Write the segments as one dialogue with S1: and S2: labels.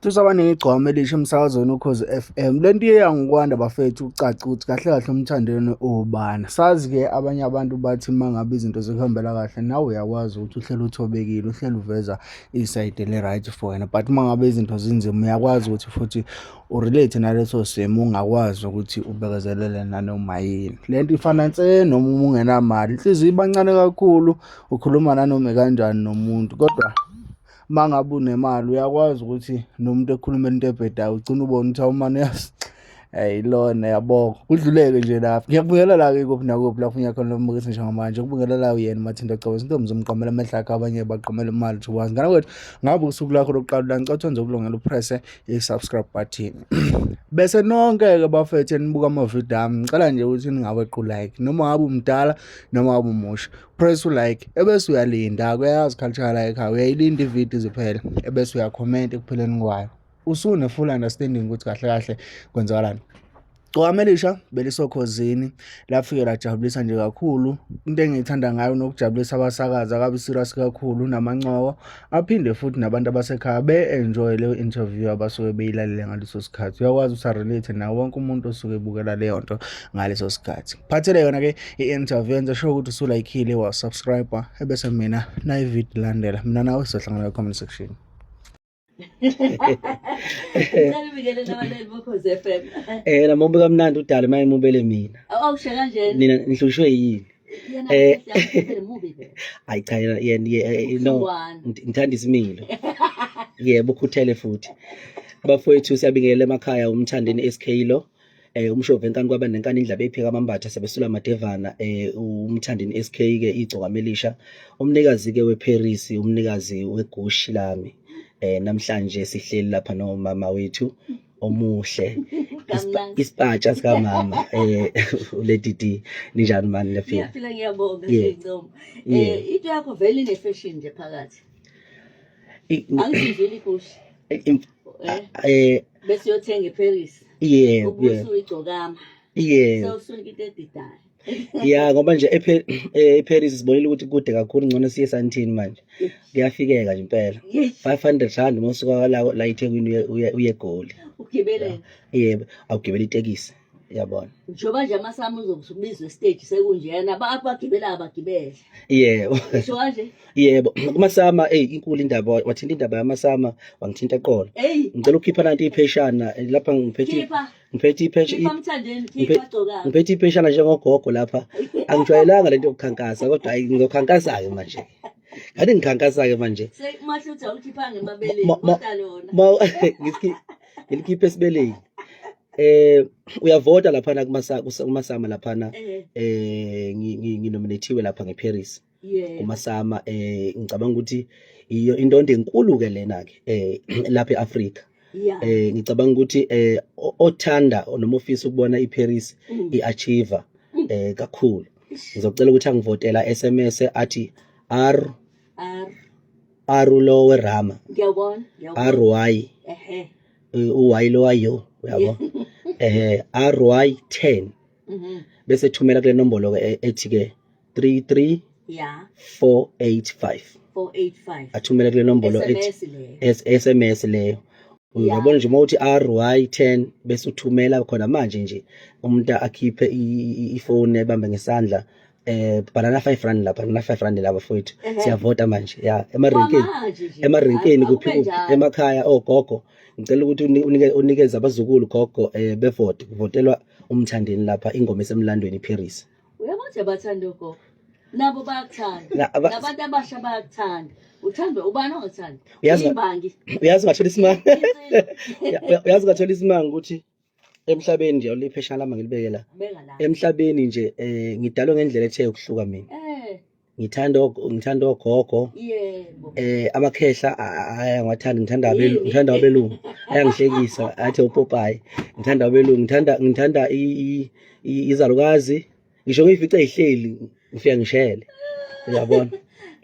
S1: Tusa abaningi igcwama elisha emsakazweni Ukhozi FM. Lento iye yangokwanda bafethu ucaca ukuthi kahle kahle uMthandeni ubani. Sazi-ke abanye abantu bathi uma ngabe izinto zikuhambela kahle nawe uyakwazi ukuthi uhlele uthobekile, uhlele uveza isayidi eli-right for wena. But uma ngabe izinto zinzima uyakwazi ukuthi futhi urelate naleso simo ungakwazi ukuthi ubekezelele nanoma yini. Le nto ifana nse noma uma ungenamali, inhliziyo iba ncane kakhulu, ukhuluma nanoma kanjani nomuntu kodwa uma ngabe unemali uyakwazi ukuthi nomuntu ekhulumela into ebhedayo ugcine ubona ukuthi awumane uyazi Hey lona yabo kudluleke nje lapho ngiyakubingelela-ke kuphi nakuphi lapho ngiyakhona lombukiso njengamanje ukubingelela uyena Mathinta Gcobo intombi zomqomela amehlo akhe abanye baqomela imali thubazi ngane kwethu ngabe usuku lakho lokuqala la ngicela uthonze ukulungela upresse i-subscribe button bese nonke-ke bafethu enibuka amavidiyo ami ngicela nje ukuthi ningawequ like noma ngabe umdala noma ngabe umusha press ulike ebese uyalinda kuyayazi culture la ekhaya uyayilinda ividiyo iziphele ebese uyakhomenta ekupheleni kwayo usune full understanding ukuthi kahle kahle kwenzakalani. Gcokama elisha belisokhozini lafike lajabulisa nje kakhulu. Into engiyithanda ngayo nokujabulisa abasakazi akabi serious kakhulu namancoko aphinde futhi nabantu abasekhaya be-enjoy leyo interview abasuke beyilalele ngaleso sikhathi. Uyakwazi ukuthi arelate nawo wonke umuntu osuke ebukela leyo nto ngaleso sikhathi. Phathele yona-ke i-interview yenza sure ukuthi usulaykhile wasubscribe ebese mina nayi video landela mina nawe sizohlangana kwi-comment section.
S2: Ngicela ubingelele abalaleli boKhozi FM.
S3: Eh namubi kamnandi udala maye mubele mina.
S2: Awusho kanjena.
S3: Nina nihlushwe yini?
S2: Yena eh mubi vele.
S3: Hayi cha yena yena no
S2: Ubuhlungwana.
S3: ngithanda isimilo. Yebo ukhuthele futhi. Bafowethu siyabingelela emakhaya uMthandeni SK lo. Eh umshova enkani kwaba nenkani indlaba ephika amambatha sebesula amadevana eh uMthandeni SK ke igcokama elisha umnikazi ke weParis umnikazi weGushi lami eh namhlanje sihleli lapha nomama wethu omuhle isipatsha sikamama eh uLady D ninjani mani
S2: niyaphila? Ngiyaphila ngiyabonga Siyincomo. Eh into yakho vele ine fashion nje phakathi. Angizizwile igushi. Eh,
S3: eh
S2: bese uyothenga eParis.
S3: Yebo.
S2: Ubusu uyigcokama.
S3: Yebo.
S2: Sewusunika into edidayo.
S3: Ya ngoba nje eParis sibonile ukuthi kude kakhulu ngcono siye eSandton manje. Kuyafikeka nje impela. 500 rand uma usuka la la eThekwini uye eGoli.
S2: Ugibele.
S3: Yebo, awugibela itekisi. Yabona.
S2: Njengoba nje amasamu uzobizwa estage sekunjena abagibela abagibele.
S3: Yebo.
S2: Usho kanje?
S3: Yebo, kumasama ey inkulu indaba wathinta indaba yamasama wangithinta eqolo. Ngicela ukukhipha nanti ipheshana eh, lapha ngiphethe ngiphethe
S2: ipheshana
S3: ngiphethe ipheshana njengogogo lapha. Angijwayelanga lento yokukhankasa kodwa hayi ngizokhankasa-ke manje. Ngathi ngikhankasa-ke manje.
S2: Sekumahlutha ukhipha ngemabeleni kodwa lona.
S3: Ngilikhiphe esibeleni. Eh uyavota laphana kumasama laphana eh nginominathiwe lapha ngeParis. Kumasama eh ngicabanga ukuthi iyo indondo enkulu ke lena ke eh lapha eAfrika. Eh ngicabanga ukuthi eh othanda noma ofisa ukubona iParis iachieve eh kakhulu. Ngizocela ukuthi angivotela SMS athi R
S2: R
S3: R lo werama.
S2: Ngiyabona.
S3: R Y.
S2: Ehhe.
S3: Eh, u-Y lo wayo uyabo eh RY 10 bese thumela kule nombolo ke eh, ethi ke 33
S2: yeah
S3: 485
S2: 485
S3: athumele kule nombolo
S2: ethi
S3: SMS leyo uyabona nje uma uthi RY 10 bese uthumela khona manje nje umuntu akhiphe ifoni ebambe ngesandla eh bhala na 5 rand lapha na 5 rand la bafowethu siyavota manje ya emarenkeni emarenkeni kuphi kuphi emakhaya ogogo ngicela ukuthi unike unikeze abazukulu gogo eh bevote kuvotelwa umthandeni lapha ingoma esemlandweni iParis
S2: uyabona bathanda ogogo nabo bayakuthanda nabantu abasha bayakuthanda uthandwa ubani ongathandi
S3: imbangi uyazi ngathola isimanga uyazi ngathola isimanga ukuthi emhlabeni nje awulipheshana lami ngilibeke la emhlabeni nje eh ngidalwe ngendlela ethe ukuhluka mina eh. Ngithanda ngithanda ogogo
S2: yebo
S3: eh amakhehla ayangiwathanda ngithanda abelu ngithanda abelungu ayangihlekisa athi upopayi ngithanda abelungu ngithanda ngithanda izalukazi ngisho ngiyifice ihleli ngifika ngishele uyabona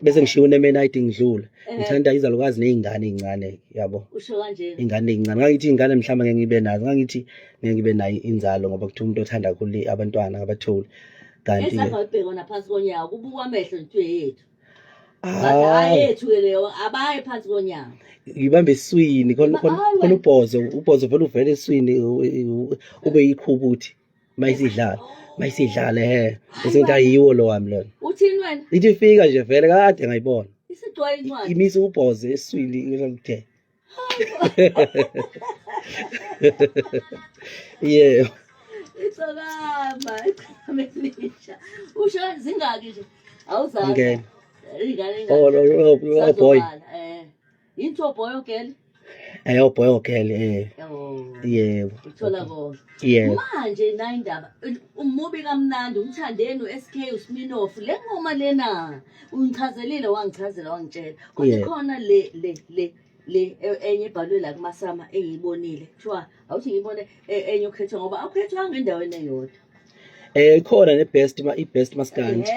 S3: bese ngishiya unemenayiti ngidlula eh. ngithanda izalukazi ney'ngane ey'ncane yabo
S2: usho kanje
S3: ingane ey'ncane ngangithi iy'ngane mhlawumbe ngeke ngibe nazo ngangithi ngeke ngibe nayo inzalo ngoba kuthiwa umuntu othanda kakhulu abantwana akabatholi
S2: kanti-ke esangabhekwa naphansi konyawo kubukwa amehlo nje yethu. Bathi
S3: Hayi.
S2: ayethu ke leyo abaye phansi konyawo.
S3: Ngibambe eswini khona khona
S2: Hayi
S3: khona
S2: wena.
S3: ubhozo ubhozo vele uvele eswini ube yiqhubuthi mayisidlala mayisidlala he bese ngithi ayiwo lo wami lona.
S2: Uthini wena?
S3: Ithi ifika nje vele kade ngayibona.
S2: Isigcwaye incwadi.
S3: Imisa ubhozo eswini ngithe. Yebo.
S2: Itsokama, itsokama elisha. Usho zingaki nje? Awuzazi.
S3: Ngene.
S2: Ingane ingane.
S3: Oh, oh, oh, oh boy.
S2: Sazobala, eh. Yini kuthiwa boy or girl?
S3: Eh, oh boy or girl, eh.
S2: Oh.
S3: Yebo.
S2: Uthola konke.
S3: Yebo.
S2: Manje nayi indaba umubi kamnandi umthandeni uSK uSminoff le ngoma lena ungichazelile wangichazela wangitshela kodwa
S3: Yeah.
S2: khona le le le le enye ebhalwe la kumasama engiyibonile kuthiwa awuthi ngiyibone enye okhethwa ngoba awukhethwanga endaweni eyodwa.
S3: Eh ikhona ne best ma i best maskandi.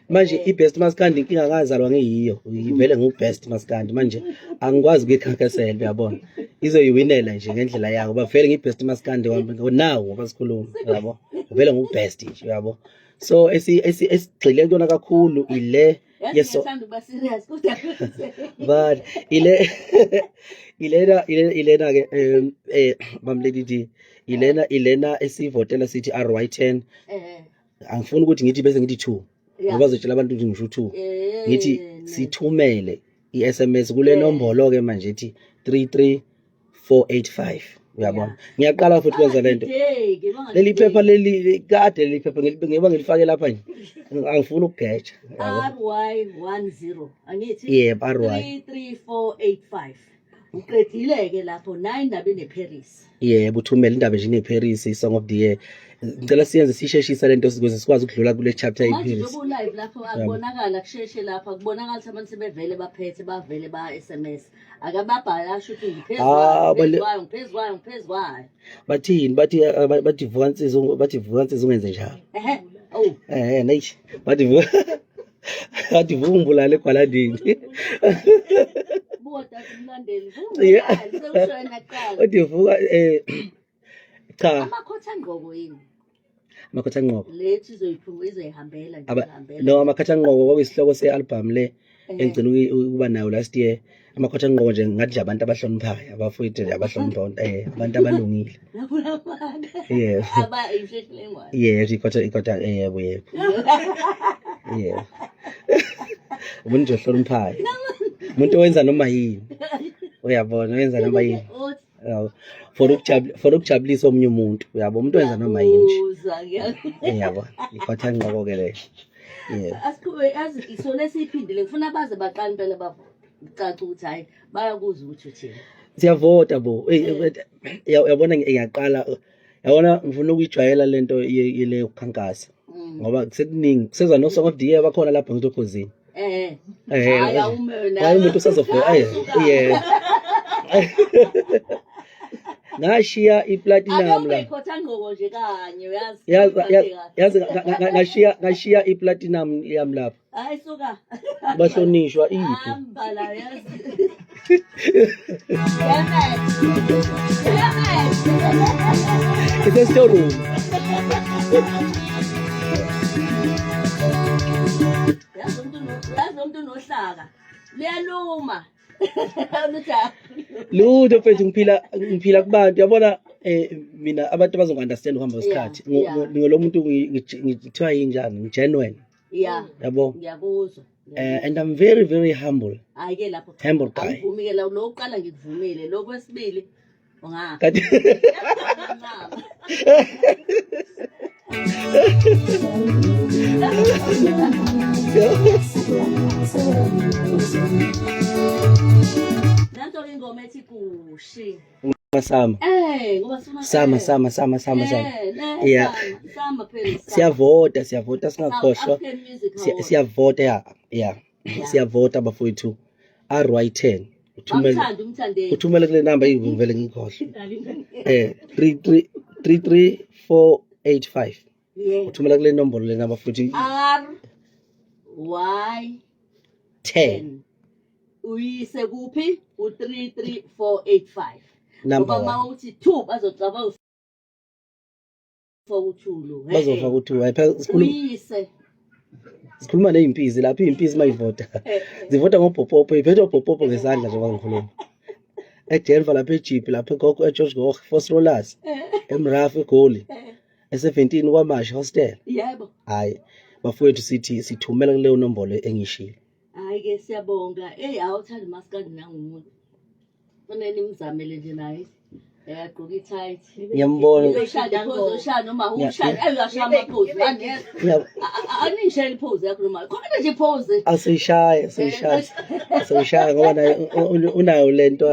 S3: Manje i best maskandi inkinga kazalwa ngeyiyo. Ivele ngu best maskandi manje angikwazi ukuyikhankasela uyabona. Izoyiwinela nje ngendlela yayo ngoba vele ngi best maskandi wami now ngoba sikhuluma uyabo. Vele ngu best nje uyabo. So esi esi esigxile kuyona kakhulu ile
S2: Yazi
S3: yeso
S2: ngiyathanda ukuba serious kodwa
S3: but ile ilena ilena ke bamlady D ilena ilena esivotela sithi RY10 angifuni ukuthi ngithi bese ngithi 2 ngoba zotshela abantu ukuthi ngisho 2 ngithi sithumele i-SMS kule nombolo ke manje ethi 33485 uyabona ngiyaqala futhi kwenza lento leli phepha leli kade leli phepha ngiba ngilifake lapha nje angifuni ukugeja
S2: RY10 angithi
S3: yebo RY
S2: 33485 uqedile-ke lapho nayi indaba eneParis.
S3: Yebo uthumele indaba nje ineParis i-song of the year. Ngicela siyenze sisheshisa lento ukuze sikwazi ukudlula kule chapter
S2: Manje
S3: yeParis.
S2: njengoba u-live lapho akubonakala kusheshe lapho akubonakala ukuthi abantu sebevele baphethe bavele ba-SMS akababhala asho ukuthi ngiphezu
S3: Ah,
S2: kwayo
S3: bale-
S2: ngiphezu kwayo ngiphezu kwayo ngiphezu kwayo
S3: Bathini bathi bathi vuka nsizwa bathi vuka nsizwa ungenze njalo.
S2: ehe oh
S3: Eh neish bathi vuka bathi vuka ungibulale egwalandini.
S2: buka dade umlandeli
S3: Yeah.
S2: ungibulale sekusho wena kuqala
S3: Bathi vuka cha
S2: amakhotha ngqoko yini
S3: amakhotha ngqoko.
S2: Lethu izoyiphuma izoyihambela nje
S3: Aba
S2: ihambela.
S3: No amakhotha ngqoko kwakuyisihloko se-album le engigcina ukuba nayo last year. Amakhotha ngqoko nje ngathi nje abantu abahloniphayo abafowethu nje abahlonipha abantu abalungile.
S2: Lapho lamanga.
S3: Yebo.
S2: Aba isheshe lengwane.
S3: Yebo ikhotha ikhotha yebo yebo. Yebo. Umuntu nje ohloniphayo. Umuntu owenza noma yini. Uyabona owenza noma yini.
S2: Uthi
S3: Yabo. For ukujabulisa for ukujabulisa omunye umuntu uyabo umuntu owenza noma yini nje.
S2: ngiyakuzwa, ngiyakuzwa.
S3: Uyabona ikhotha ngqoko ke leyo. Yebo.
S2: Asiqhube yazi so lesiyiphindile ngifuna baze baqale impela bavote. Kucaca ukuthi hayi bayakuzwa ukuthi uthini.
S3: Siyavota bo. Ey, uyabona ngiyaqala yabona ngifuna ukuyijwayela lento yele yokukhankasa ngoba kusekuningi kuseza no song of the year bakhona lapha ngithi okhozini.
S2: Hayi awume wena.
S3: Hayi umuntu usazovela.
S2: Hayi,
S3: Eh,
S2: suka.
S3: yeah. Ngashiya iplatinum la.
S2: Ake ikhotha ngqoko nje kanye uyazi.
S3: Yazi
S2: Uphathe kahle.
S3: yazi ngashiya ngashiya iplatinum yami lapha.
S2: Hayi suka.
S3: Bahlonishwa iphi?
S2: Hamba la yazi. Damn it. Damn it.
S3: It's a storeroom.
S2: Yazi umuntu unohlaka. Liyaluma. Luthi
S3: Lutho mfethu ngiphila ngiphila kubantu yabona mina abantu bazongi-understand ukuhamba kwesikhathi. Ngilo muntu ngithiwa yinjani ngi-genuine yabo.
S2: Ngiyakuzwa.
S3: And I'm very very humble.
S2: Hayi ke lapho.
S3: Humble guy.
S2: Angivumi ke la lo uqala ngikuvumile lo kwesibili ungafa.
S3: Kanti
S2: Ncama. Nanso ke ingoma ethi kushi.
S3: Sama.
S2: Ngoba sifuna
S3: Sama sama sama sama sama. Yeah.
S2: Sama phela. Sama.
S3: Siyavota siyavota singakhohlwa.
S2: South African Music Awards.
S3: Siyavota ya yeah. Siyavota bafowethu. RY10 uthumele
S2: Bamthanda umthandeni.
S3: uthumele kule number ngivele ngikhohlwe. 33 33485. Uthumela kule nombolo le number futhi
S2: R Y
S3: 10
S2: N. Uyise kuphi? U 33485.
S3: Number
S2: Ngoba uma
S3: 1.
S2: uthi 2 bazocabanga ufaka u2 lo.
S3: Bazofaka u2. Hayi phela sikhuluma
S2: Uyise.
S3: Sikhuluma nezimpisi lapha, izimpisi mayivota zivota ngobhopopo, iphethe obhopopo ngesandla njengoba ngikhuluma. EDenver lapha, eJeep lapha, eGogo, eGeorge Goch, Vosloorus, eMraf, eGoli, e-17 KwaMashu hostel. Hayi bafowethu, sithi sithumela kuleyo nombolo engishilo.
S2: Hayi-ke siyabonga. Eyi, awuthanda umaskandi nangumuntu. Fanele nimzamele nje naye. Agqoke i-tight.
S3: Ngiyambona.
S2: Uyoshaya iphozi, uyoshaya noma ushaya. Eyi, uyashaya amaphozi. Aningishayele iphozi yakho noma. Khona nje iphozi.
S3: Asiyishaye, asiyishaye. Asiyishaye ngoba naye unayo lento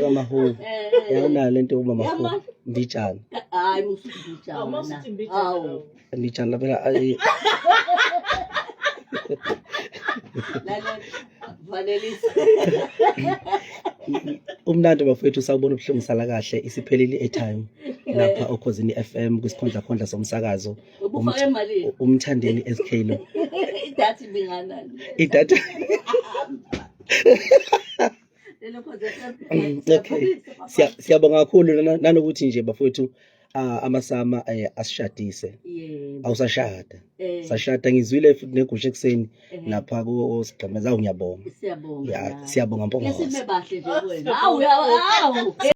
S3: kaMahubo. Ya, unayo lento kaMahubo. Mbijana.
S2: Hayi, musuthi mbijana. Hawu.
S3: Mbijana phela ayi.
S2: Lalela. Valelisa.
S3: Umnandi bafowethu, sawubona ubuhlungu, sala kahle. Isiphelile i-airtime lapha okhozini FM kwisikhondla khondla somsakazo.
S2: Ubufake malini?
S3: Umthandeni SK lo.
S2: Idatha ibinganani?
S3: Idatha.
S2: Lelo Khozi FM.
S3: Okay. Siyabonga kakhulu nanokuthi nje bafowethu, amaSAMA asishadise. Awusashada. Sashada, ngizwile futhi negusha ekuseni lapha ku sigqemeza. Ngiyabonga.
S2: Siyabonga.
S3: Ya, siyabonga Mpongose.
S2: Lesibe bahle nje kuwena. Hawu, hawu.